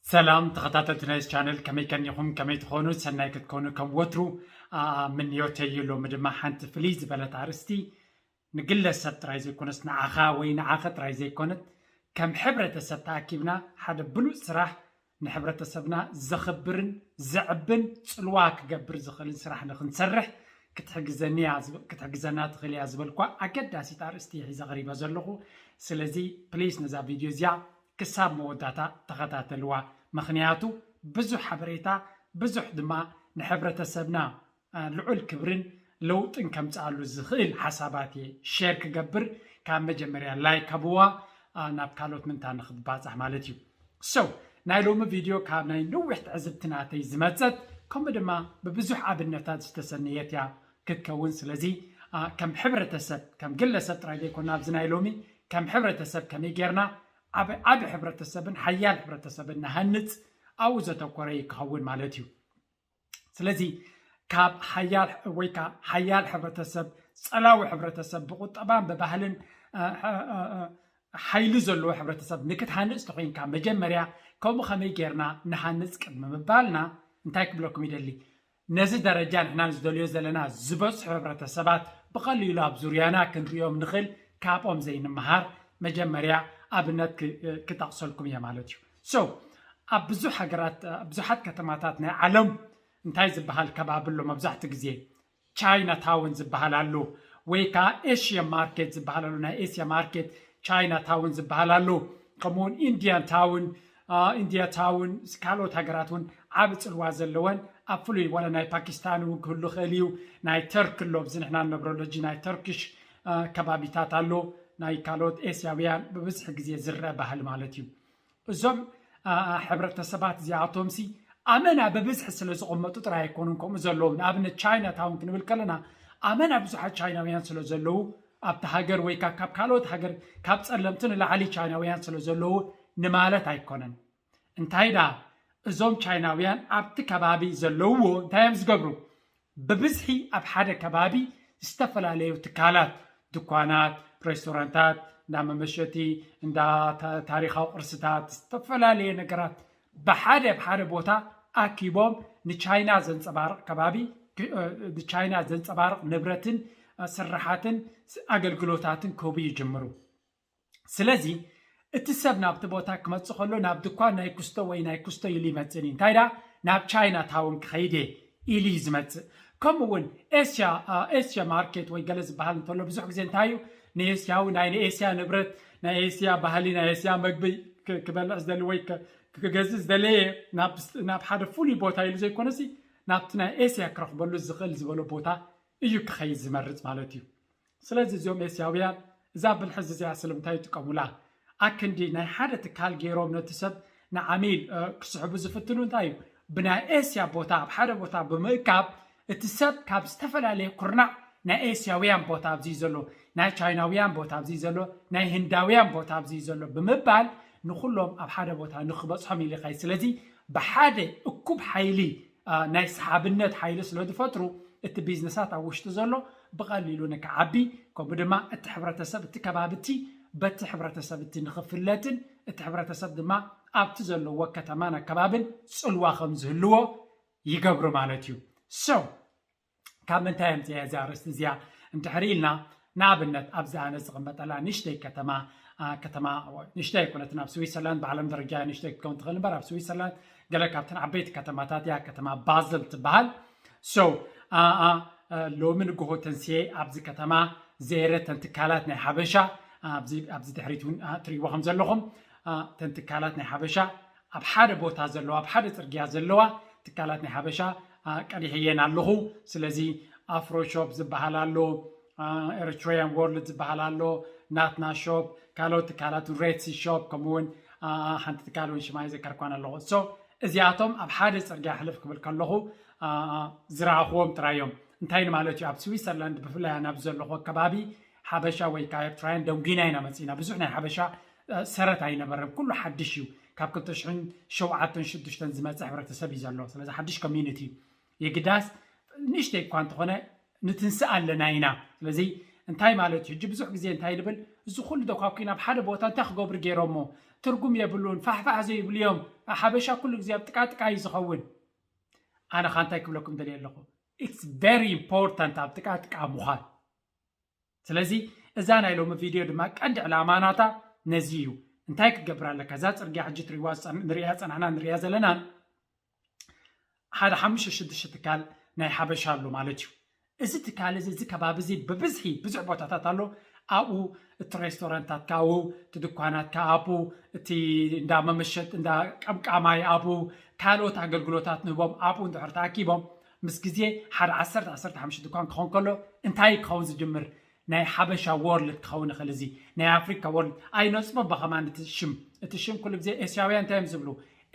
ሰላም ተኸታተልቲ ናይዚ ቻነል፣ ከመይ ከኒኹም? ከመይ ትኾኑ? ሰናይ ክትኮኑ ከም ወትሩ፣ አ፣ ምንዮተይ እዩ። ሎሚ ድማ ሓንቲ ፍልይ ዝበለት ኣርእስቲ ንግለሰብ ጥራይ ዘይኮነስ፣ ንዓኻ ወይ ንዓኸ ጥራይ ዘይኮነት፣ ከም ሕብረተሰብ ተኣኪብና ሓደ ብሉጽ ስራሕ ንሕብረተሰብና ዘኽብርን ዘዕብን ጽልዋ ክገብር ዝኽእልን ስራሕ ንኽንሰርሕ ክትሕግዘኒ እያ ዝብ-፣ ክትሕግዘና ትኽእል እያ ዝበልኳ ኣገዳሲት ኣርእስቲ እየ ሒዘ ቀሪበ ዘለኹ። ስለዚ ፕሊስ ነዛ ቪድዮ እዚኣ ክሳብ መወዳእታ ተኸታተልዋ። ምኽንያቱ ብዙሕ ሓበሬታ፣ ብዙሕ ድማ ንሕብረተሰብና፣ አ፣ ልዑል ክብርን ለውጥን ከምጽኣሉ ዝኽእል ሓሳባት እየ ሼር ክገብር ካብ መጀመርያ ላይክ ሃብዋ፣ አ፣ ናብ ካልኦት ምንታ ንኽትባጻሕ ማለት እዩ። So፣ ናይ ሎሚ ቪድዮ ካብ ናይ ነዊሕ ትዕዝብቲ ናተይ ዝመጸት፣ ከምኡ ድማ ብብዙሕ ኣብነታት ዝተሰነየት እያ ክትከውን። ስለዚ፣ አ፣ ከም ሕብረተሰብ፣ ከም ግለሰብ ጥራይ ዘይኮና ኣብዚ ናይ ሎሚ፣ ከም ሕብረተሰብ ከመይ ጌርና ዓብ-፣ ዓቢ ሕብረተሰብን ሓያል ሕብረተሰብን ንሃንጽ ኣብኡ ዘተኮረ እዩ ክኸውን ማለት እዩ። ስለዚ ካብ ሓያል ወይ ከኣ ሓያል ሕብረተሰብ፣ ጸላዊ ሕብረተሰብ ብቁጠባን ብባህልን፣ እ፣ እ፣ እ፣ እ፣ ሓይሊ ዘለዎ ሕብረተሰብ ንክትሃንጽ ተኾይንካ መጀመርያ ከምኡ ከመይ ጌርና ንሃንጽ ቅድሚ ምባልና እንታይ ክብለኩም ይደሊ? ነዚ ደረጃ ንሕና ዝደልዮ ዘለና ዝበጽሑ ሕብረተሰባት ብቐሊሉ ኣብ ዙርያና ክንሪኦም ንኽእል፣ ካብኦም ዘይንመሃር መጀመርያ ኣብነት ክ-፣ ክጠቕሰልኩም እየ ማለት እዩ። So፣ ኣብ ብዙሕ ሃገራት፣ ኣብ ብዙሓት ከተማታት ናይ ዓለም እንታይ ዝበሃል ከባቢ ኣሎ? መብዛሕትኡ ግዜ ቻይና ታውን ዝበሃል ኣሎ፣ ወይ ከዓ ኤሽያ ማርኬት ዝበሃል ኣሎ። ናይ ኤስያ ማርኬት ቻይና ታውን ዝበሃል ኣሎ። ከምኡውን ኢንዲያን ታውን፣ አ፣ ኢንዲያ ታውን፣ ካልኦት ሃገራት እውን ዓቢ ጽልዋ ዘለወን፣ ኣብ ፍሉይ ዋላ ናይ ፓኪስታን እውን ክህሉ ይኽእል እዩ። ናይ ተርክ ኣሎ፣ ኣብዚ ንሕና ንነብረሉ ሕጂ ናይ ተርኪሽ፣ አ፣ ከባቢታት ኣሎ። ናይ ካልኦት ኤስያውያን ብብዝሒ ግዜ ዝረአ ባህሊ ማለት እዩ። እዞም፣ አ፣ ሕብረተሰባት እዚኣቶምሲ ኣመና ብብዝሒ ስለ ዝቕመጡ ጥራይ ኣይኮኑን ከምኡ ዘለዉ። ንኣብነት ቻይና ታውን ክንብል ከለና ኣመና ብዙሓት ቻይናውያን ስለ ዘለዉ ኣብቲ ሃገር ወይ ከኣ ካብ ካልኦት ሃገር ካብ ጸለምቲ ንላዕሊ ቻይናውያን ስለ ዘለዉ ንማለት ኣይኮነን። እንታይ ደኣ እዞም ቻይናውያን ኣብቲ ከባቢ ዘለውዎ እንታይ እዮም ዝገብሩ? ብብዝሒ ኣብ ሓደ ከባቢ ዝተፈላለዩ ትካላት፣ ድኳናት፣ ሬስቶራንታት፣ እንዳ መመሸቲ፣ እንዳ ታ-፣ ታሪኻዊ ቅርስታት፣ ዝተፈላለየ ነገራት ብሓደ፣ ኣብ ሓደ ቦታ ኣኪቦም ንቻይና ዘንጸባርቕ ከባቢ ክ-፣ እ፣ ንቻይና ዘንጸባርቕ ንብረትን፣ እ፣ ስርሓትን ስ-፣ ኣገልግሎታትን ክህቡ ይጅምሩ። ስለዚ እቲ ሰብ ናብቲ ቦታ ክመጽእ ከሎ ናብ ድኳን ናይ ኩስቶ ወይ ናይ ኩስቶ ኢሉ ይመጽእን እዩ። እንታይ ደኣ ናብ ቻይና ታውን ክኸይድ እየ ኢሉ እዩ ዝመጽእ። ከምኡ እውን ኤስያ፣ አ፣ ኤስያ ማርኬት ወይ ገለ ዝበሃል እንተሎ ብዙሕ ግዜ እንታይ እዩ ንኤስያዊ ናይ ንኤስያ ንብረት፣ ናይ ኤስያ ባህሊ፣ ናይ ኤስያ መግቢ ክ-፣ ክበልዕ ዝደሊ ወይ ክ-፣ ክገዝእ ዝደለየ ናብ፣ ናብ ሓደ ፍሉይ ቦታ ኢሉ ዘይኮነሲ ናብቲ ናይ ኤስያ ክረኽበሉ ዝኽእል ዝበሎ ቦታ እዩ ክኸይድ ዝመርጽ ማለት እዩ። ስለዚ እዚኦም ኤስያውያን እዛ ብልሒ እዚኣ ስለምንታይ ይጥቀሙላ? ኣክንዲ ናይ ሓደ ትካል ገይሮም ነቲ ሰብ ንዓሚል፣ እ፣ ክስሕቡ ዝፍትኑ እንታይ እዩ? ብናይ ኤስያ ቦታ ኣብ ሓደ ቦታ ብምእካብ እቲ ሰብ ካብ ዝተፈላለየ ኩርናዕ ናይ ኤስያውያን ቦታ ኣብዚ እዩ ዘሎ፣ ናይ ቻይናውያን ቦታ ኣብዚ እዩ ዘሎ፣ ናይ ህንዳውያን ቦታ ኣብዚ እዩ ዘሎ ብምባል ንኹሎም ኣብ ሓደ ቦታ ንክበጽሖም ኢሉ ይኸይድ። ስለዚ ብሓደ እኩብ ሓይሊ፣ አ፣ ናይ ሰሓብነት ሓይሊ ስለ ዝፈጥሩ እቲ ቢዝነሳት ኣብ ውሽጢ ዘሎ ብቐሊሉ ንክዓቢ፣ ከምኡ ድማ እቲ ሕብረተሰብ፣ እቲ ከባቢ እቲ በቲ ሕብረተሰብ እቲ ንኽፍለጥን እቲ ሕብረተሰብ ድማ ኣብቲ ዘለዎ ከተማን ኣከባብን ጽልዋ ከም ዝህልዎ ይገብሩ ማለት እዩ። So፣ ካብ ምንታይ ኣምፅያ እዛ ኣርእስቲ እዚኣ እንድሕር ኢልና፣ ንኣብነት ኣብዚ ኣነ ዝቕመጠላ ንእሽተይ ከተማ፣ አ፣ ከተማ ንእሽተይ ኣይኮነትን፣ ኣብ ስዊትዘርላንድ ብዓለም ደረጃ ንእሽተይ ክትከውን ትኽእል እምበር ኣብ ስዊትዘርላንድ ገለ ካብተን ዓበይቲ ከተማታት እያ፣ ከተማ ባዝል ትበሃል። So፣ አ፣ አ፣ አ፣ ሎሚ ንግሆ ተንስየ ኣብዚ ከተማ ዘይረ ተን ትካላት ናይ ሓበሻ፣ አ፣ ኣብዚ፣ ኣብዚ ድሕሪት እውን፣ አ፣ ትርእይዎ ከም ዘለኹም፣ አ፣ ተን ትካላት ናይ ሓበሻ ኣብ ሓደ ቦታ ዘለዋ፣ ኣብ ሓደ ጽርግያ ዘለዋ ትካላት ናይ ሓበሻ፣ አ፣ ቀዲሐየን ኣለኹ። ስለዚ ኣፍሮ ሾፕ ዝበሃል ኣሎ፣ አ፣ ኤሪትሪያን ወርልድ ዝበሃል ኣሎ፣ ናትና ሾፕ፣ ካልኦት ትካላት ሬትሲ ሾፕ፣ ከምኡ እውን፣ አ፣ ሓንቲ ትካል እውን ሽማ ይዘከርኳን ኣለኹ። So፣ እዚኣቶም ኣብ ሓደ ጽርግያ ሕልፍ ክብል ከለኹ፣ አ፣ ዝረኣኽዎም ጥራይ እዮም። እንታይ ንማለት እዩ? ኣብ ስዊትዘርላንድ ብፍላይ ኣነ ኣብ ዘለኹ ከባቢ ሓበሻ ወይ ከኣ ኤርትራውያን ደንጒና ኢና መጺእና። ብዙሕ ናይ ሓበሻ፣ አ፣ ሰረት ኣይነበረን። ኩሉ ሓድሽ እዩ። ካብ ክልተ ሽሕን ሸውዓተን ሽዱሽተን ዝመጸ ሕብረተሰብ እዩ ዘሎ። ስለዚ ሓድሽ ኮሚዩኒቲ እዩ። የግዳስ ንእሽተይ እኳ እንተኾነ ንትንስእ ኣለና ኢና። ስለዚ እንታይ ማለት እዩ? ሕጂ ብዙሕ ግዜ እንታይ ንብል? እዚ ኩሉ ደኳኩ ናብ ሓደ ቦታ እንታይ ክገብሩ ገይሮሞ? ትርጉም የብሉን፣ ፋሕፋሕ ዘይብሉ እዮም። ሓበሻ ኩሉ ግዜ ኣብ ጥቃጥቃ እዩ ዝኸውን። ኣነ ካ እንታይ ክብለኩም ደልየ ኣለኹ? It's very important ኣብ ጥቃጥቃ ምዃን። ስለዚ እዛ ናይ ሎሚ ቪድዮ ድማ ቀንዲ ዕላማ ናታ ነዚ እዩ። እንታይ ክትገብር ኣለካ? እዛ ፅርግያ ሕጂ ትሪዋ ንሪያ ፀናሕና ንሪያ ዘለናን ሓደ ሓሙሽተ ሽዱሽተ ትካል ናይ ሓበሻ ኣሎ ማለት እዩ። እዚ ትካል እዚ እዚ ከባቢ እዚ ብብዝሒ ብዙሕ ቦታታት ኣሎ። ኣብኡ እቲ ሬስቶራንታትካ ኣብኡ፣ እቲ ድኳናትካ ኣብኡ፣ እቲ እንዳ መመሸጥ እንዳ ቀምቃማይ ኣብኡ፣ ካልኦት ኣገልግሎታት ንህቦም ኣብኡ እንድሕር ተኣኪቦም ምስ ግዜ ሓደ ዓሰርተ ዓሰርተ ሓሙሽተ ድኳን ክኸውን ከሎ እንታይ ክኸውን ዝጅምር? ናይ ሓበሻ ወርልድ ክኸውን ይኽእል። እዚ ናይ ኣፍሪካ ወርልድ ኣይነፅቦ ብኸማን እቲ ሽም እቲ ሽም ኩሉ ግዜ ኤስያውያን እንታይ እዮም ዝብሉ?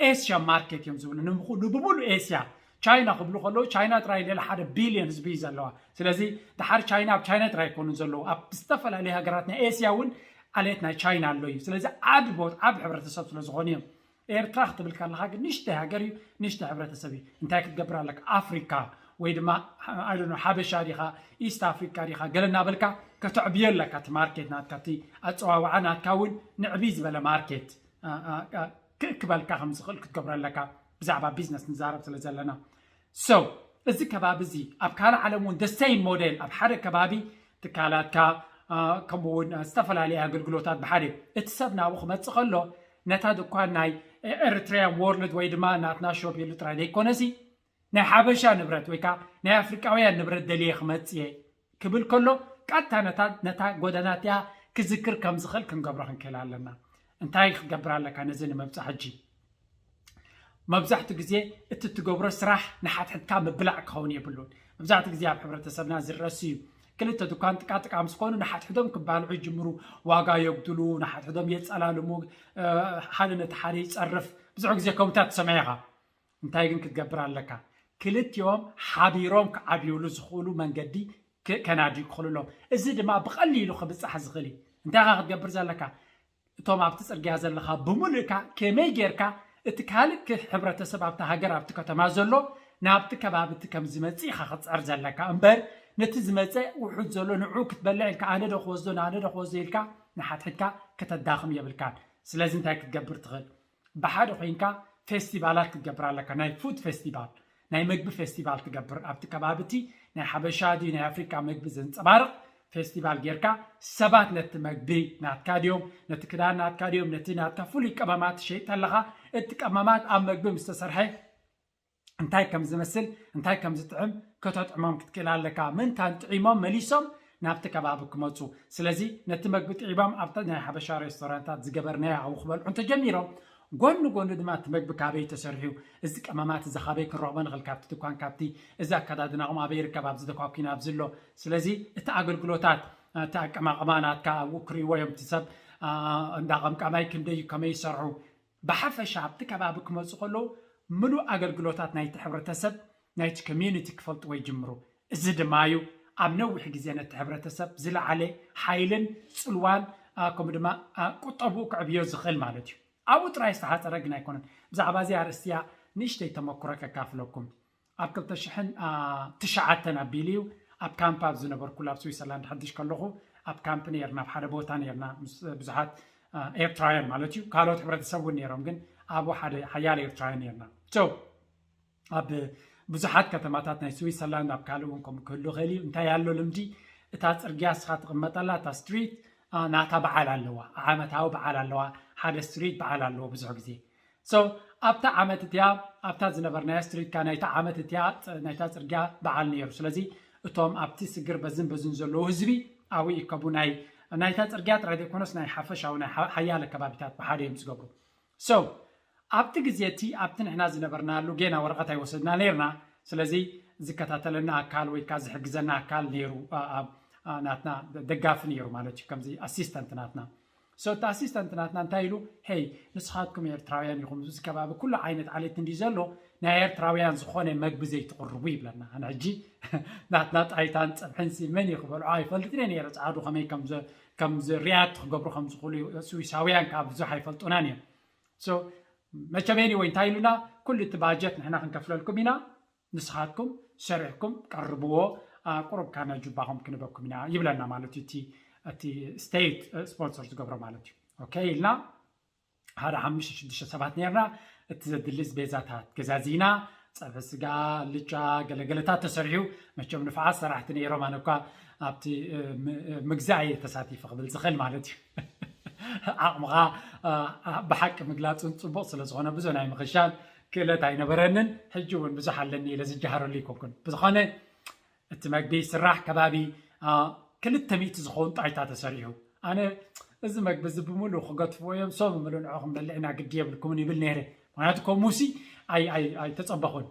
ኤስያ ማርኬት እዮም ዝብሉ። ንብምሉእ ኤስያ ቻይና ክብሉ ከለዉ ቻይና ጥራይ ሌላ ሓደ ቢልዮን ህዝቢ እዩ ዘለዋ። ስለዚ ድሓር ቻይና ኣብ ቻይና ጥራይ ኣይኮኑን ዘለዉ፣ ኣብ ዝተፈላለዩ ሃገራት ናይ ኤስያ እውን ዓሌት ናይ ቻይና ኣሎ እዩ። ስለዚ ዓቢ ቦት ዓቢ ሕብረተሰብ ስለ ዝኾኑ እዮም። ኤርትራ ክትብል ከለካ ግን ንእሽተይ ሃገር እዩ፣ ንእሽተይ ሕብረተሰብ እዩ። እንታይ ክትገብር ኣለካ? ኣፍሪካ ወይ ድማ ሓበሻ ዲኻ፣ ኢስት ኣፍሪካ ዲኻ ገለ እናበልካ ከተዕብዮ ኣለካ። እቲ ማርኬት ናትካ እቲ ኣፀዋውዓ ናትካ እውን ንዕብይ ዝበለ ማርኬት ክእክበልካ ከም ዝኽእል ክትገብሮ ኣለካ። ብዛዕባ ቢዝነስ ንዛረብ ስለ ዘለና። So እዚ ከባቢ እዚ ኣብ ካልእ ዓለም እውን the same model ኣብ ሓደ ከባቢ ትካላትካ ከምኡ እውን ዝተፈላለዩ ኣገልግሎታት ብሓደ እቲ ሰብ ናብኡ ክመፅእ ከሎ ነታ ድኳን ናይ ኤሪትሪያን ወርልድ ወይ ድማ ናትና ሾፕ ኢሉ ጥራይ ዘይኮነሲ ናይ ሓበሻ ንብረት ወይ ከዓ ናይ ኣፍሪቃውያን ንብረት ደልየ ክመፅእ እየ ክብል ከሎ ቀጥታ ነታ ጎደና እቲኣ ክዝክር ከም ዝኽእል ክንገብሮ ክንክእል ኣለና። እንታይ ክትገብር ኣለካ ነዚ ንምብፃሕ ሕጂ? መብዛሕትኡ ግዜ እቲ እትገብሮ ስራሕ ንሓድሕድካ ምብላዕ ክኸውን የብሉን። መብዛሕትኡ ግዜ ኣብ ሕብረተሰብና ዝረስ እዩ። ክልተ ድኳን ጥቃጥቃ ምስ ኮኑ ንሓድሕዶም ክባልዑ ይጅምሩ፣ ዋጋ የጉድሉ፣ ንሓድሕዶም የፀላልሙ፣ ሓደ ነቲ ሓደ ይፀርፍ። ብዙሕ ግዜ ከምታት ትሰምዕ ኢኻ። እንታይ ግን ክትገብር ኣለካ? ክልቲኦም ሓቢሮም ክዓብዩሉ ዝኽእሉ መንገዲ ከናድዩ ክኽእሉ ኣለዎም። እዚ ድማ ብቐሊሉ ክብፃሕ ዝኽእል እዩ። እንታይ ኻ ክትገብር ዘለካ? እቶም ኣብቲ ፅርግያ ዘለኻ ብምሉእካ ከመይ ጌርካ እቲ ካልእ ሕብረተሰብ ኣብቲ ሃገር ኣብቲ ከተማ ዘሎ ናብቲ ከባቢ እቲ ከም ዝመፅእ ኢኻ ክትፅዕር ዘለካ እምበር ነቲ ዝመፀ ውሑድ ዘሎ ንዑ ክትበልዕ ኢልካ ኣነ ዶ ክወስዶ ንኣነ ዶ ክወስዶ ኢልካ ንሓድሕድካ ከተዳኽም የብልካን። ስለዚ እንታይ ክትገብር ትኽእል? ብሓደ ኮይንካ ፌስቲቫላት ክትገብር ኣለካ። ናይ ፉድ ፌስቲቫል ናይ መግቢ ፌስቲቫል ትገብር ኣብቲ ከባቢ እቲ ናይ ሓበሻ ድዩ ናይ ኣፍሪካ መግቢ ዘንፀባርቕ ፌስቲቫል ጌርካ ሰባት ነቲ መግቢ ናትካ ድዮም ነቲ ክዳን ናትካ ድዮም ነቲ ናትካ ፍሉይ ቀመማት ትሸይጥ ኣለኻ። እቲ ቀመማት ኣብ መግቢ ምስ ተሰርሐ እንታይ ከም ዝመስል እንታይ ከም ዝጥዕም ከተጥዕሞም ክትክእል ኣለካ። ምእንታን ጥዒሞም መሊሶም ናብቲ ከባቢ ክመፁ። ስለዚ ነቲ መግቢ ጥዒሞም ኣብቲ ናይ ሓበሻ ሬስቶራንታት ዝገበርናዮ ኣብኡ ክበልዑ እንተጀሚሮም ጎኒ ጎኒ ድማ እቲ መግቢ ካበይ ተሰሪሑ እዚ ቀመማት እዚ ካበይ ክንረኽቦ ንኽእል ካብቲ ድኳን ካብቲ እዚ ኣከዳድናኹም ኣበይ ይርከብ ኣብዚ ተኳኩና ኣብዚ ኣሎ። ስለዚ እቲ ኣገልግሎታት እቲ ኣቀማቕማ ናትካ ኣብኡ ክርእይዎ እዮም እቲ ሰብ እንዳ ቀምቃማይ ክንደይ እዩ ከመይ ይሰርሑ ብሓፈሻ ኣብቲ ከባቢ ክመፁ ከለዉ ምሉእ ኣገልግሎታት ናይቲ ሕብረተሰብ ናይቲ ኮሚዩኒቲ ክፈልጥዎ ይጅምሩ። እዚ ድማ እዩ ኣብ ነዊሕ ግዜ ነቲ ሕብረተሰብ ዝለዓለ ሓይልን ፅልዋን ከምኡ ድማ ቁጠብኡ ክዕብዮ ዝኽእል ማለት እዩ። ኣብኡ ጥራይ ዝተሓፀረ ግን ኣይኮነን። ብዛዕባ እዚ ኣርእስቲ እያ ንእሽተይ ተመክሮ ከካፍለኩም። ኣብ ክልተ ሽሕን ትሽዓተን ኣቢሉ እዩ ኣብ ካምፕ ኣብ ዝነበርኩሉ ኣብ ስዊሰርላንድ ሓድሽ ከለኹ ኣብ ካምፕ ነርና ኣብ ሓደ ቦታ ነርና ምስ ብዙሓት ኤርትራውያን ማለት እዩ ካልኦት ሕብረተሰብ እውን ነሮም ግን ኣብኡ ሓደ ሓያለ ኤርትራውያን ነርና። ኣብ ብዙሓት ከተማታት ናይ ስዊሰርላንድ ኣብ ካልእ እውን ከምኡ ክህሉ ይኽእል እዩ እንታይ ኣሎ ልምዲ እታ ፅርግያ እስኻ ትቕመጠላ እታ ስትሪት ናታ በዓል ኣለዋ ዓመታዊ በዓል ኣለዋ ሓደ ስትሪት በዓል ኣለዎ ብዙሕ ግዜ ኣብታ ዓመት እቲያ ኣብታ ዝነበርናያ ስትሪትካ ናይታ ዓመት እቲያ ናይታ ፅርግያ በዓል ነይሩ ስለዚ እቶም ኣብቲ ስግር በዝን በዝን ዘለዉ ህዝቢ ኣብኡ ይከቡ ናይ ናይታ ፅርግያ ጥራይ ዘይኮነስ ናይ ሓፈሻዊ ናይ ሓያለ ከባቢታት ብሓደ እዮም ዝገብሩ so ኣብቲ ግዜ እቲ ኣብቲ ንሕና ዝነበርናሉ ጌና ወረቐት ኣይወሰድና ነይርና ስለዚ ዝከታተለና ኣካል ወይ ከዓ ዝሕግዘና ኣካል ነይሩ ናትና ደጋፊ ነይሩ ማለት እዩ ከምዚ ኣሲስተንት ናትና so እቲ ኣሲስተንት ናትና እንታይ ኢሉ ሄይ ንስኻትኩም ኤርትራውያን ኢኹም እዚ ከባቢ ኩሉ ዓይነት ዓሌት እንዲ ዘሎ ናይ ኤርትራውያን ዝኾነ መግቢ ዘይትቕርቡ ይብለና ኣነ ሕጂ ናትና ጣይታን ፀብሕንሲ መን እዩ ክበልዖ ኣይፈልጥን እየ ነይረ ፀዓዱ ከመይ ከም react ክገብሩ ከም ዝኽእሉ ስዊሳውያን ከዓ ብዙሕ ኣይፈልጡናን እዮም መቸም anyway እንታይ ኢሉና ኩሉ እቲ ባጀት ንሕና ክንከፍለልኩም ኢና ንስኻትኩም ሰሪሕኩም ቀርብዎ ቁሩብ ካና ጁባኹም ክንበኩም ኢና ይብለና ማለት እዩ እቲ state sponsor ዝገብሮ ማለት እዩ okay ኢልና ሓደ ሓሙሽተ ሽዱሽተ ሰባት ነርና። እቲ ዘድሊ ኣስቤዛታት ገዛዚና፣ ፀብሒ ስጋ፣ ልጫ፣ ገለገለታት ተሰሪሑ። መቸም ንፋዓት ሰራሕቲ ነይሮም፣ ኣነ እኳ ኣብቲ ምግዛእ እየ ተሳቲፈ ክብል ዝኽእል ማለት እዩ። ዓቕምኻ ብሓቂ ምግላፅን ፅቡቕ ስለ ዝኾነ ብዙ ናይ ምኽሻን ክእለት ኣይነበረንን። ሕጂ እውን ብዙሕ ኣለኒ ኢለ ዝጀሃረሉ ኣይኮንኩን። ብዝኾነ እቲ መግቢ ስራሕ ከባቢ ክልተ ሚእቲ ዝኸውን ጣይታ ተሰሪሑ። ኣነ እዚ መግቢ እዚ ብምሉእ ክገትፍዎ እዮም፣ ሶም ምሉ ንዕኹም በልዕ ኢና ግዲ የብልኩምን ይብል ነይረ። ምክንያቱ ከም ሙሲ ኣይተፀበኹን።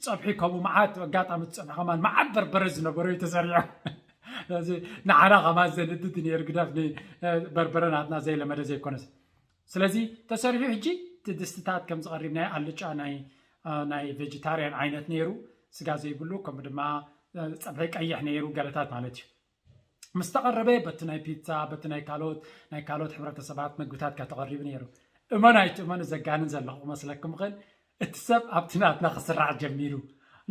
ፀብሒ ከምኡ መዓት ኣጋጣሚ እቲ ፀብሒ ከማን መዓት በርበረ ዝነበሮ እዩ ተሰሪዑ። ስለዚ ንዓና ከማን ዘንድድ ነይሩ ግዳፍ በርበረ ናትና ዘይለመደ ዘይኮነስ። ስለዚ ተሰሪሑ ሕጂ እቲ ድስትታት ከም ዝቐሪብ ናይ ኣልጫ ናይ ናይ ቬጀታርያን ዓይነት ነይሩ፣ ስጋ ዘይብሉ፣ ከምኡ ድማ ፀብሒ ቀይሕ ነይሩ ገለታት ማለት እዩ። ምስ ተቐረበ በቲ ናይ ፒዛ በቲ ናይ ካልኦት ናይ ካልኦት ሕብረተሰባት ምግብታት ከተቐሪቡ ነይሩ። እመን ኣይትእመኑ ዘጋንን ዘለኹ ክመስለኩም ይኽእል። እቲ ሰብ ኣብቲ ናትና ክስራዕ ጀሚሩ።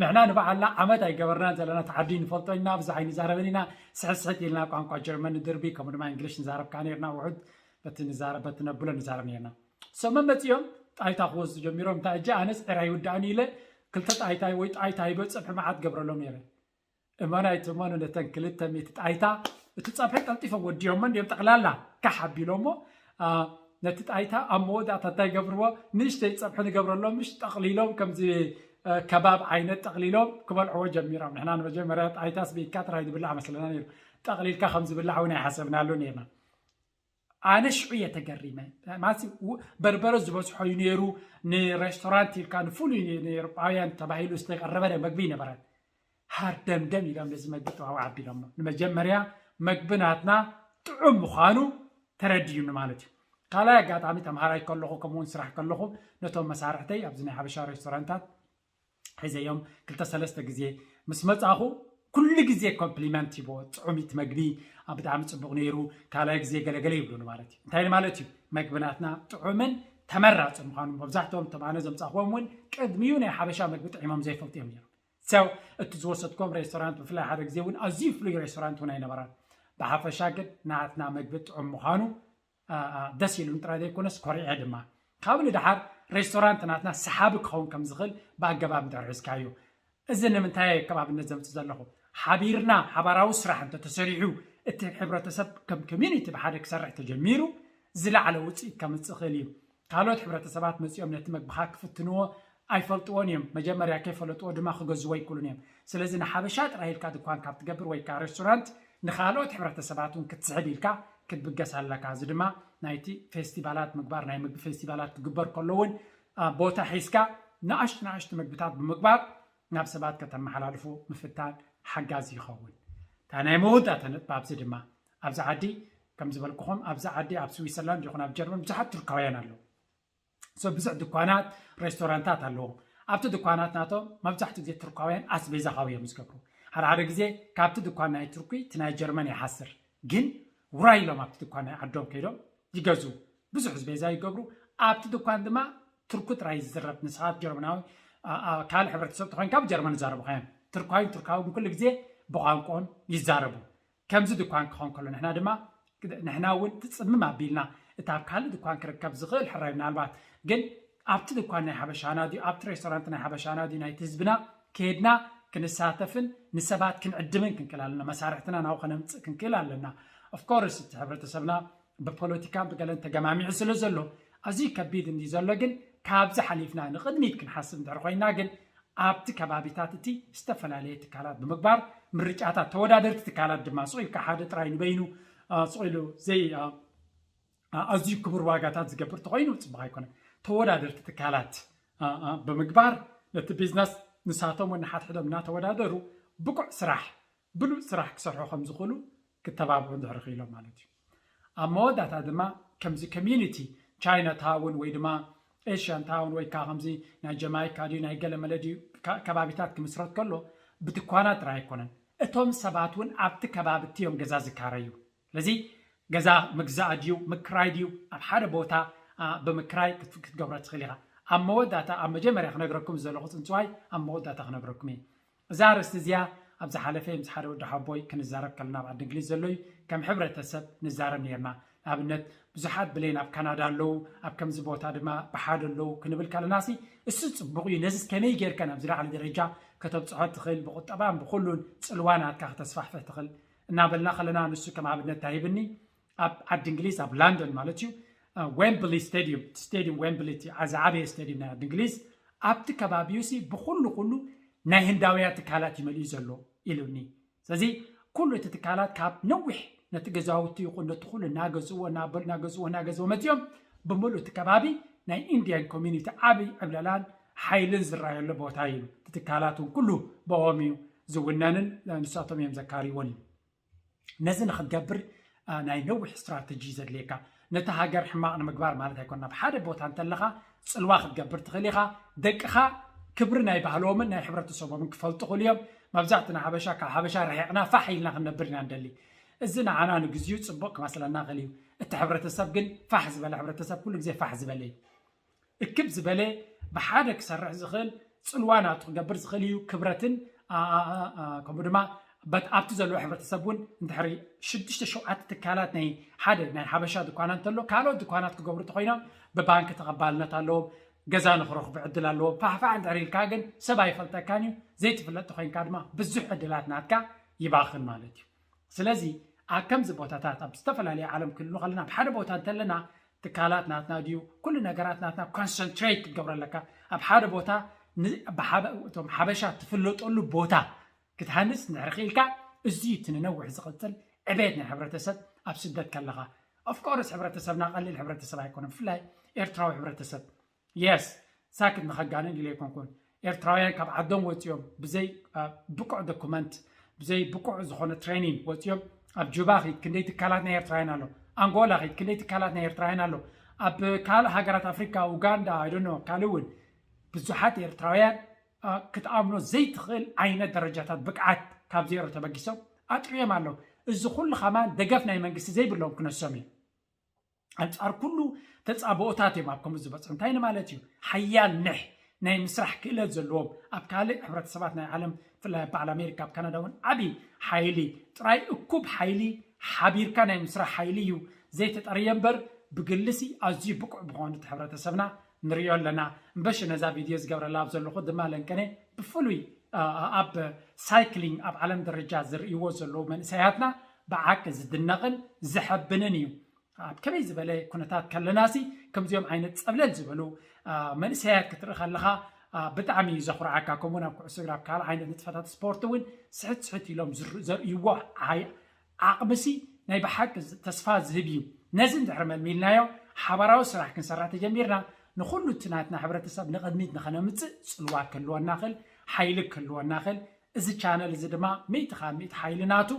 ንሕና ንባዕልና ዓመት ኣይገበርናን ዘለና፣ እቲ ዓዲ ንፈልጦ ኢና፣ ብዙሕ ኣይንዛረብን ኢና፣ ስሕስሕት ኢልና ቋንቋ ጀርመን ንድርቢ፣ ከምኡ ድማ እንግሊሽ ንዛረብ ከኣ ነርና። ውሑድ በቲ ንዛረብ በቲ ነብሎ ንዛረብ ነርና። ሰመን መጺኦም ጣይታ ክወስዱ ጀሚሮም። እንታይ እጂ ኣነስ ዕረ ኣይውዳእን ኢለ ክልተ ጣይታ ወይ ጣይታ ሂበ ጸብሒ መዓት ገብረሎም ነይረ። እመን ኣይትእመኑ ነተን ክልተ ሚእቲ ጣይታ እቲ ጸብሒ ቀልጢፎም ወዲኦሞ እንዲዮም ጠቕላላ ካሕ ኣቢሎሞ። ነቲ ጣይታ ኣብ መወዳእታ እንታይ ገብርዎ? ንእሽተይ ጸብሒ ንገብረሎም ምሽ ጠቕሊሎም ከምዚ ከባብ ዓይነት ጠቕሊሎም ክበልዕዎ ጀሚሮም። ንሕና ንመጀመርያ ጣይታ ስቢካ ጥራይ ዝብላዕ መስለና ነይሩ። ጠቕሊልካ ከም ዝብላዕ እውን ኣይሓሰብናሉ ነርና። ኣነ ሽዑ እየ ተገሪመ። ማለት በርበረ ዝበዝሖ እዩ ነይሩ። ንሬስቶራንት ኢልካ ንፍሉይ ንኤውሮጳውያን ተባሂሉ ዝተቐረበ መግቢ ይነበረን። ሃርደምደም ኢሎም ነዚ መግቢ ጥዋው ኣቢሎሞ። ንመጀመርያ መግቢ ናትና ጥዑም ምዃኑ ተረድዩኒ ማለት እዩ። ካልኣይ ኣጋጣሚ ተምሃራይ ከለኹ ከምኡውን ስራሕ ከለኹ ነቶም መሳርሕተይ ኣብዚ ናይ ሓበሻ ሬስቶራንታት ሒዘዮም ክልተ ሰለስተ ግዜ ምስ መጻኹ ኩሉ ግዜ ኮምፕሊመንት ይቦ። ጥዑሚት መግቢ ብጣዕሚ ጽቡቕ ነይሩ፣ ካልኣይ ግዜ ገለገለ ይብሉኒ ማለት እዩ። እንታይ ማለት እዩ? መግቢ ናትና ጥዑምን ተመራጽ ምዃኑ መብዛሕትኦም እቶም ኣነ ዘምጻኹዎም እውን ቅድሚኡ ናይ ሓበሻ መግቢ ጥዒሞም ዘይፈልጡ እዮም ነይሮም። ሰው እቲ ዝወሰድኩም ሬስቶራንት ብፍላይ ሓደ ግዜ እውን ኣዝዩ ፍሉይ ሬስቶራንት እውን ኣይነበራን። ብሓፈሻ ግን ናትና መግቢ ጥዑም ምዃኑ ደስ ኢሉን ጥራይ ዘይኮነስ ኮሪዐ ድማ። ካብ ንድሓር ሬስቶራንት ናትና ሰሓቢ ክኸውን ከም ዝኽእል ብኣገባብ እንድሕር ሒዝካዮ። እዚ ንምንታይ ኣከባብነት ዘምጽእ ዘለኹ? ሓቢርና ሓባራዊ ስራሕ እንተተሰሪሑ እቲ ሕብረተሰብ ከም ኮሚኒቲ ብሓደ ክሰርሕ ተጀሚሩ ዝለዓለ ውፅኢት ከምፅእ ይኽእል እዩ። ካልኦት ሕብረተሰባት መፂኦም ነቲ መግብኻ ክፍትንዎ ኣይፈልጥዎን እዮም። መጀመርያ ከይፈለጥዎ ድማ ክገዝዎ ኣይክእሉን እዮም። ስለዚ ንሓበሻ ጥራይ ኢልካ ድኳን ካብ ትገብር ወይ ከዓ ሬስቶራንት ንኻልኦት ሕብረተሰባት እውን ክትስሕብ ኢልካ ክትብገስ ኣለካ። እዚ ድማ ናይቲ ፌስቲቫላት ምግባር ናይ ምግቢ ፌስቲቫላት ክግበር ከሎ እውን ቦታ ሒዝካ ንኣሽቱ ንኣሽቱ ምግብታት ብምግባር ናብ ሰባት ከተመሓላልፉ ምፍታን ሓጋዚ ይኸውን። እታ ናይ መወዳእታ ነጥቢ ኣብዚ ድማ ኣብዚ ዓዲ ከም ዝበልኩኹም ኣብዚ ዓዲ ኣብ ስዊሰርላንድ ይኹን ኣብ ጀርመን ብዙሓት ቱርካውያን ኣለዉ። ብዙሕ ድኳናት ሬስቶራንታት ኣለዎም። ኣብቲ ድኳናት ናቶም መብዛሕትኡ ግዜ ቱርካውያን ኣስቤዛ ካብኡ እዮም ዝገብሩ። ሓደ ሓደ ግዜ ካብቲ ድኳን ናይ ቱርኪ እቲ ናይ ጀርመን ይሓስር፣ ግን ውራይ ኢሎም ኣብቲ ድኳን ናይ ዓዶም ከይዶም ይገዝኡ። ብዙሕ ኣስቤዛ ይገብሩ። ኣብቲ ድኳን ድማ ቱርኩ ጥራይ ዝዝረብ። ንስኻ ጀርመናዊ ካልእ ሕብረተሰብ ተኾይንካ ብጀርመን ይዛረቡኻ እዮም። ቱርካዊን ቱርካውን ኩሉ ግዜ ብቋንቋኦም ይዛረቡ። ከምዚ ድኳን ክኸውን ከሎ ንሕና ድማ ንሕና እውን ትጽምም ኣቢልና እቲ ኣብ ካልእ ድኳን ክርከብ ዝኽእል ሕራይ ምናልባት ግን ኣብቲ ድኳን ናይ ሓበሻና ድዩ ኣብቲ ሬስቶራንት ናይ ሓበሻና ድዩ ናይቲ ህዝብና ከድና ክንሳተፍን ንሰባት ክንዕድምን ክንክእል ኣለና። መሳርሕትና ናብኡ ከነምፅእ ክንክእል ኣለና። ኦፍኮርስ እቲ ሕብረተሰብና ብፖለቲካን ብገለን ተገማሚዑ ስለ ዘሎ ኣዝዩ ከቢድ እንዲ ዘሎ ግን ካብዚ ሓሊፍና ንቕድሚት ክንሓስብ እንድሕር ኮይና ግን ኣብቲ ከባቢታት እቲ ዝተፈላለየ ትካላት ብምግባር ምርጫታት ተወዳደርቲ ትካላት ድማ ስቕ ኢልካ ሓደ ጥራይ ንበይኑ ስቕ ኢሉ ዘይ ኣዝዩ ክቡር ዋጋታት ዝገብር ተኮይኑ ፅቡቅ ኣይኮነን። ተወዳደርቲ ትካላት ብምግባር ነቲ ቢዝነስ ንሳቶም ወናሓትሕዶም እናተወዳደሩ ብቁዕ ስራሕ ብሉፅ ስራሕ ክሰርሑ ከም ዝኽእሉ ክተባብዑ እንድሕር ክኢሎም ማለት እዩ። ኣብ መወዳእታ ድማ ከምዚ ኮሚዩኒቲ ቻይና ታውን ወይ ድማ ኤሽያን ታውን ወይ ከዓ ከምዚ ናይ ጀማይካ ድዩ ናይ ገለመለ ድዩ ከባቢታት ክምስረት ከሎ ብድኳናት ጥራይ ኣይኮነን። እቶም ሰባት እውን ኣብቲ ከባቢ እቲ እዮም ገዛ ዝካረዩ። ስለዚ ገዛ ምግዛእ ድዩ ምክራይ ድዩ ኣብ ሓደ ቦታ ብምክራይ ክትገብሮ ትኽእል ኢኻ። ኣብ መወዳእታ ኣብ መጀመርያ ክነግረኩም ዘለኹ ፅንፅዋይ ኣብ መወዳእታ ክነግረኩም እየ። እዛ ኣርእስቲ እዚኣ ኣብ ዝሓለፈ ምስ ሓደ ወዲ ሓቦይ ክንዛረብ ከለና ኣብ ዓዲ እንግሊዝ ዘሎ እዩ ከም ሕብረተሰብ ንዛረብ ነርና። ኣብነት ብዙሓት ብሌን ኣብ ካናዳ ኣለዉ፣ ኣብ ከምዚ ቦታ ድማ ብሓደ ኣለዉ ክንብል ከለናሲ፣ እሱ ጽቡቕ እዩ። ነዚስ ከመይ ጌርካ ናብዚ ላዕሊ ደረጃ ከተብጽሖ ትኽእል? ብቁጠባን ብኹሉን ጽልዋ ናትካ ከተስፋሕፍሕ ትኽእል እናበልና ከለና፣ ንሱ ከም ኣብነት ታሂብኒ ኣብ ዓዲ እንግሊዝ ኣብ ላንደን ማለት እዩ፣ ዌምብሊ ስቴዲየም፣ ስቴዲየም ዌምብሊ እቲ ዓዚ ዓበየ ስቴዲየም ናይ ዓዲ እንግሊዝ፣ ኣብቲ ከባቢኡ ሲ ብኹሉ ኩሉ ናይ ህንዳውያ ትካላት እዩ መሊኡ ዘሎ ኢሉኒ። ስለዚ ኩሉ እቲ ትካላት ካብ ነዊሕ ነቲ ገዛውቲ ይኹን ነቲ ኩሉ እናገዝእዎ እናበሉ እናገዝእዎ እናገዝእዎ መፂኦም ብምሉእ እቲ ከባቢ ናይ ኢንዲያን ኮሚኒቲ ዓብይ ዕብለላን ሓይልን ዝረኣየሉ ቦታ እዩ። እቲ ትካላት እውን ኩሉ ብኦም እዩ ዝውነንን ንሳቶም እዮም ዘካርይዎን እዩ። ነዚ ንክትገብር ናይ ነዊሕ ስትራተጂ ዘድልየካ። ነቲ ሃገር ሕማቕ ንምግባር ማለት ኣይኮን። ናብ ሓደ ቦታ እንተለኻ ፅልዋ ክትገብር ትኽእል ኢኻ። ደቅኻ ክብሪ ናይ ባህሎምን ናይ ሕብረተሰቦምን ክፈልጡ ክእሉ እዮም። መብዛሕትና ሓበሻ ካብ ሓበሻ ርሒቕና ፋሕ ኢልና ክንነብር ኢና ንደሊ። እዚ ንዓና ንግዚኡ ፅቡቕ ክመስለና ክእል እዩ። እቲ ሕብረተሰብ ግን ፋሕ ዝበለ ሕብረተሰብ ኩሉ ግዜ ፋሕ ዝበለ እዩ። እክብ ዝበለ ብሓደ ክሰርሕ ዝኽእል ፅልዋ ናቱ ክገብር ዝኽእል እዩ። ክብረትን ከምኡ ድማ ኣብቲ ዘለዎ ሕብረተሰብ እውን እንድሕሪ ሽዱሽተ ሸውዓተ ትካላት ናይ ሓደ ናይ ሓበሻ ድኳና እንተሎ ካልኦት ድኳናት ክገብሩ እንተኮይኖም ብባንክ ተቐባልነት ኣለዎም። ገዛ ንክረኽቡ ዕድል ኣለዎም። ፋሕፋሕ እንድሕር ኢልካ ግን ሰብ ኣይፈልጠካን እዩ። ዘይትፍለጥ ተኮይንካ ድማ ብዙሕ ዕድላት ናትካ ይባኽን ማለት እዩ። ስለዚ ኣብ ከምዚ ቦታታት ኣብ ዝተፈላለዩ ዓለም ክልሉ ከለና ኣብ ሓደ ቦታ እንተለና ትካላት ናትና ድዩ ኩሉ ነገራት ናትና ኮንሰንትሬት ክትገብሮ ኣለካ። ኣብ ሓደ ቦታ እቶም ሓበሻ ትፍለጠሉ ቦታ ክትሃንፅ እንድሕር ክኢልካ፣ እዚ እቲ ንነዊሕ ዝቕፅል ዕቤት ናይ ሕብረተሰብ። ኣብ ስደት ከለኻ ኦፍኮርስ ሕብረተሰብና ቀሊል ሕብረተሰብ ኣይኮነን፣ ብፍላይ ኤርትራዊ ሕብረተሰብ። የስ ሳክት ንኸጋንን ኢለ ኣይኮንኩን። ኤርትራውያን ካብ ዓዶም ወፂኦም ብዘይ ብቁዕ ዶኩመንት ብዘይ ብቁዕ ዝኾነ ትሬኒንግ ወፂኦም ኣብ ጁባ ኺድ ክንደይ ትካላት ናይ ኤርትራውያን ኣሎ፣ ኣንጎላ ኺድ ክንደይ ትካላት ናይ ኤርትራውያን ኣሎ፣ ኣብ ካልእ ሃገራት ኣፍሪካ ኡጋንዳ ኣይዶኖ ካልእ እውን ብዙሓት ኤርትራውያን ክትኣምኖ ዘይትኽእል ዓይነት ደረጃታት ብቅዓት ካብ ዜሮ ተበጊሶም ኣጥርዮም ኣለዉ። እዚ ኩሉ ከማን ደገፍ ናይ መንግስቲ ዘይብሎም ክነሶም እዩ። ኣንጻር ኩሉ ተጻብኦታት እዮም ኣብ ከምኡ ዝበጽሑ። እንታይ ንማለት እዩ? ሓያል ንሕ ናይ ምስራሕ ክእለት ዘለዎም ኣብ ካልእ ሕብረተሰባት ናይ ዓለም ብፍላይ ኣብ በዓል ኣሜሪካ ኣብ ካናዳ እውን ዓቢ ሓይሊ ጥራይ እኩብ ሓይሊ ሓቢርካ ናይ ምስራሕ ሓይሊ እዩ። ዘይተጠርየ እምበር ብግልሲ ኣዝዩ ብቁዕ ብኾኑ እቲ ሕብረተሰብና ንሪኦ ኣለና። እምበሺ ነዛ ቪድዮ ዝገብረላ ኣብ ዘለኹ ድማ ለንቀነ ብፍሉይ ኣብ ሳይክሊንግ ኣብ ዓለም ደረጃ ዝርእይዎ ዘለዉ መንእሰያትና ብሓቂ ዝድነቕን ዘሐብንን እዩ። ኣብ ከመይ ዝበለ ኩነታት ከለናሲ ከምዚኦም ዓይነት ፀብለል ዝበሉ መንእሰያት ክትርኢ ከለኻ ብጣዕሚ እዩ ዘኹርዓካ። ከምኡውን ኣብ ኩዕሶ እግሪ ኣብ ካልእ ዓይነት ንጥፈታት ስፖርት እውን ስሕት ስሕት ኢሎም ዘርእይዎ ዓቕምሲ ናይ ብሓቂ ተስፋ ዝህብ እዩ። ነዚ እንድሕር መልሚልናዮ ሓባራዊ ስራሕ ክንሰርሕ ተጀሚርና ንኩሉ እቲ ናትና ሕብረተሰብ ንቕድሚት ንኸነምፅእ ፅልዋ ክህልወና ኽእል፣ ሓይሊ ክህልወና ኽእል። እዚ ቻነል እዚ ድማ ሚእቲ ካብ ሚእቲ ሓይሊ ናቱ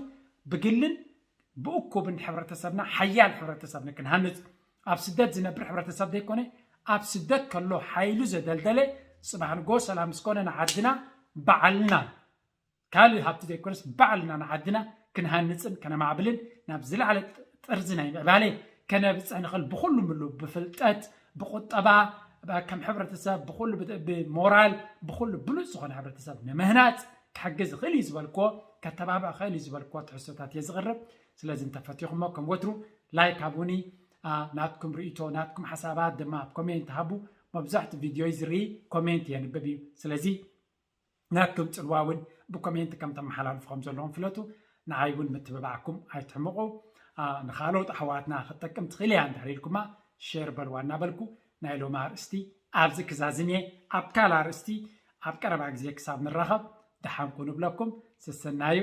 ብግልን ብእኩብን ሕብረተሰብና ሓያል ሕብረተሰብ ንክንሃንፅ ኣብ ስደት ዝነብር ሕብረተሰብ ዘይኮነ ኣብ ስደት ከሎ ሓይሉ ዘደልደለ ፅባሕ ንጎ ሰላም ምስኮነ ንዓድና ባዕልና ካልእ ሃብቲ ዘይኮነስ ባዕልና ንዓድና ክንሃንፅን ከነማዕብልን ናብ ዝለዓለ ጥርዚ ናይ ምዕባለ ከነብፅሕ ንኽእል ብኩሉ ምሉ ብፍልጠት ብቁጠባ ከም ሕብረተሰብ ብኩሉ ብሞራል ብኩሉ ብሉፅ ዝኾነ ሕብረተሰብ ንምህናፅ ክሕግዝ ይኽእል እዩ ዝበልክዎ ከተባብዕ ይኽእል እዩ ዝበልክዎ ትሕዝቶታት እየ ዝቕርብ። ስለዚ እንተፈቲኹሞ ከም ወትሩ ላይክ ሃቡኒ። ናትኩም ርእይቶ ናትኩም ሓሳባት ድማ ኣብ ኮሜንት ሃቡ። መብዛሕትኡ ቪድዮ ዝርኢ ኮሜንት የንብብ እዩ። ስለዚ ናትኩም ፅልዋ እውን ብኮሜንት ከም ተመሓላልፉ ከም ዘለኹም ፍለጡ። ንዓይ እውን ምትብባዕኩም ኣይትሕምቑ። ንካልኦት ኣሕዋትና ክትጠቅም ትኽእል እያ እንድሕር ኢልኩማ ሼር በልዋ እናበልኩ ናይ ሎሚ ኣርእስቲ ኣብዚ ክዛዝም እየ። ኣብ ካልእ ኣርእስቲ ኣብ ቀረባ ግዜ ክሳብ ንራኸብ ደሓን ኩኑ እብለኩም። ሰሰናዩ።